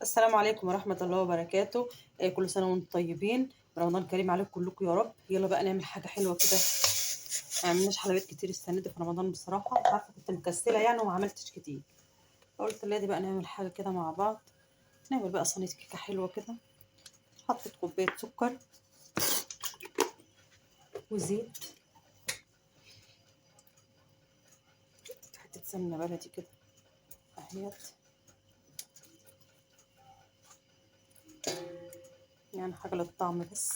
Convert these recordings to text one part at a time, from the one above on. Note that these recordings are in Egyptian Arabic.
السلام عليكم ورحمة الله وبركاته. كل سنة وانتم طيبين، رمضان كريم عليكم كلكم يا رب. يلا بقى نعمل حاجة حلوة كده. ما عملناش حلويات كتير السنة دي في رمضان بصراحة، مش عارفة كنت مكسلة يعني وما عملتش كتير، فقلت لا دي بقى نعمل حاجة كده مع بعض. نعمل بقى صينية كيكة حلوة كده. حطيت كوباية سكر وزيت، حتة سمنة بلدي كده اهيت، يعني حاجة للطعم بس.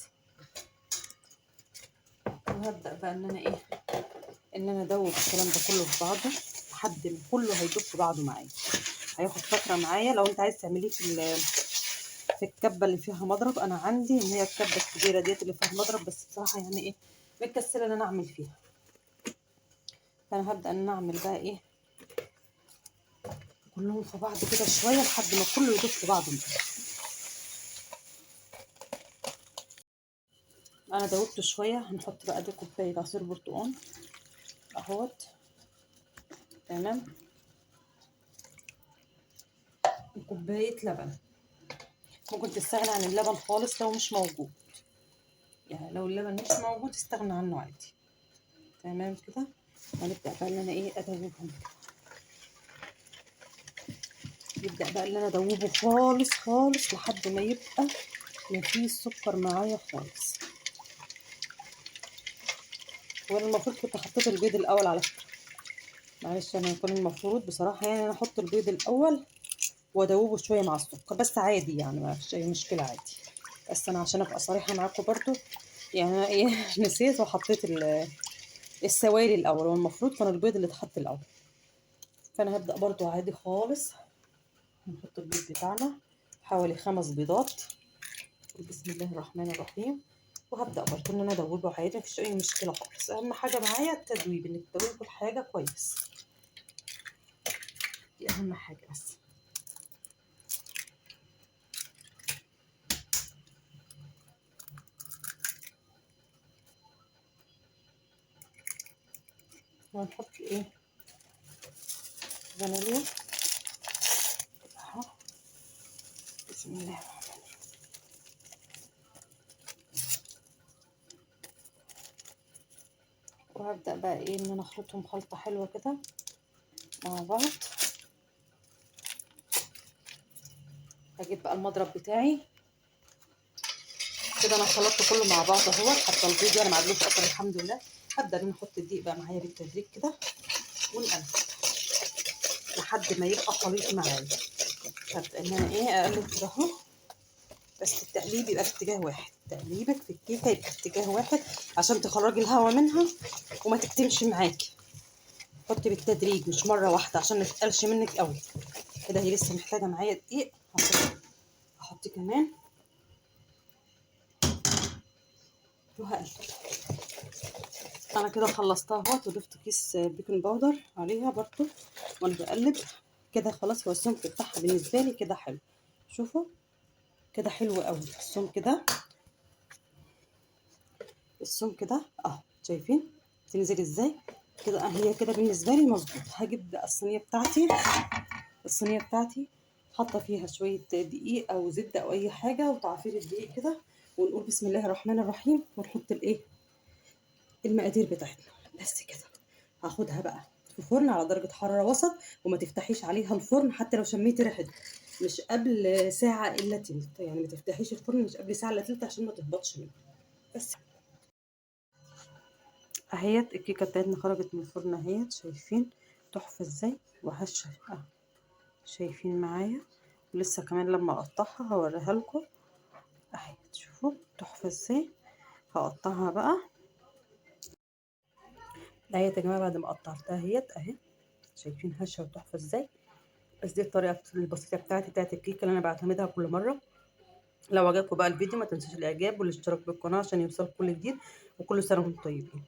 وهبدأ بقى ان انا ايه، ان انا ادوب الكلام ده كله في بعضه لحد ما كله هيدوب في بعضه معايا. هياخد فترة معايا. لو انت عايز تعمليه في الكبة اللي فيها مضرب، انا عندي ان هي الكبة الكبيرة ديت اللي فيها مضرب، بس بصراحة يعني ايه متكسلة ان انا اعمل فيها. فانا هبدأ ان انا اعمل بقى ايه كلهم في بعض كده شوية لحد ما كله يدوب في بعضه. انا دوبته شوية. هنحط بقى دي كوباية عصير برتقال اهوت، تمام، وكوباية لبن. ممكن تستغنى عن اللبن خالص لو مش موجود، يعني لو اللبن مش موجود استغنى عنه عادي، تمام كده. هنبدأ بقى ان انا ايه ادوبهم كده. يبدأ بقى ان انا ادوبة خالص خالص لحد ما يبقى مفيش سكر معايا خالص. وانا المفروض كنت حطيت البيض الاول على فكرة، معلش انا كان المفروض بصراحة يعني انا احط البيض الاول وادوبه شوية مع السكر، بس عادي يعني ما فيش اي مشكلة عادي. بس انا عشان ابقى صريحه معاكم برضو يعني انا ايه نسيت وحطيت السوائل الاول، والمفروض كان البيض اللي اتحط الاول. فانا هبدا برضو عادي خالص. هنحط البيض بتاعنا حوالي 5 بيضات، بسم الله الرحمن الرحيم. وهبدا برضو ان انا ادوبة عادي، مفيش اي مشكلة خالص. اهم حاجة معايا التدويب، انك تدوبي كل حاجة كويس، دي اهم حاجة بس. وهنحط ايه فانيليا اهو، بسم الله الرحمن الرحيم. وهبدأ بقى ايه ان انا اخلطهم خلطة حلوة كده مع بعض. هجيب بقى المضرب بتاعي كده. انا خلطت كله مع بعض اهوت، حتى البيض يعني ما عدلوش اصلا الحمد لله. هبدأ ان انا احط الدقيق بقى معايا بالتدريج كده ونقلب لحد ما يبقى خليط معايا. هبدأ ان انا ايه اقلب كده اهو، بس التقليب يبقى في اتجاه واحد. تقليبك في الكيكه يبقى في اتجاه واحد عشان تخرجي الهواء منها وما تكتمش معاكي. حطي بالتدريج مش مرة واحدة عشان ما تتقلش منك قوي كده. هي لسه محتاجه معايا دقيق، هحط كمان وهقلب. انا كده خلصتها اهوت، وضفت كيس baking powder عليها برضو وانا بقلب كده. خلاص هو السمك بتاعها بالنسبة لي كده حلو، شوفوا كده حلو قوي السمك ده. السمك ده اهو، شايفين تنزل ازاي كده؟ هي كده بالنسبة لي مظبوط. هجيب بقى الصينية بتاعتي. الصينية بتاعتي حاطه فيها شوية دقيق او زبدة او اي حاجة، وتعفير الدقيق كده، ونقول بسم الله الرحمن الرحيم، ونحط الايه المقادير بتاعتنا بس كده. هاخدها بقى في فرن على درجه حرارة وسط، وما تفتحيش عليها الفرن حتى لو شميتي ريحتها، مش قبل ساعة الا تلت، يعني ما تفتحيش الفرن مش قبل ساعة الا تلت عشان ما تهبطش منك. بس اهيت الكيكه بتاعتنا خرجت من الفرن اهيت، شايفين تحفة ازاي وهشه اهو، شايفين معايا؟ ولسه كمان لما اقطعها هوريها لكم اهيت، شوفوا تحفة ازاي. هقطعها بقى اهيت يا جماعة. بعد ما قطعتها اهيت اهي، شايفين هشه وتحفه ازاي. بس دي الطريقة البسيطة بتاعتي الكيكه اللي انا بعتمدها كل مرة. لو عجبكم بقى الفيديو ما تنسوش الاعجاب والاشتراك بالقناة عشان يوصلكم كل جديد، وكل سنة وانتم طيبين.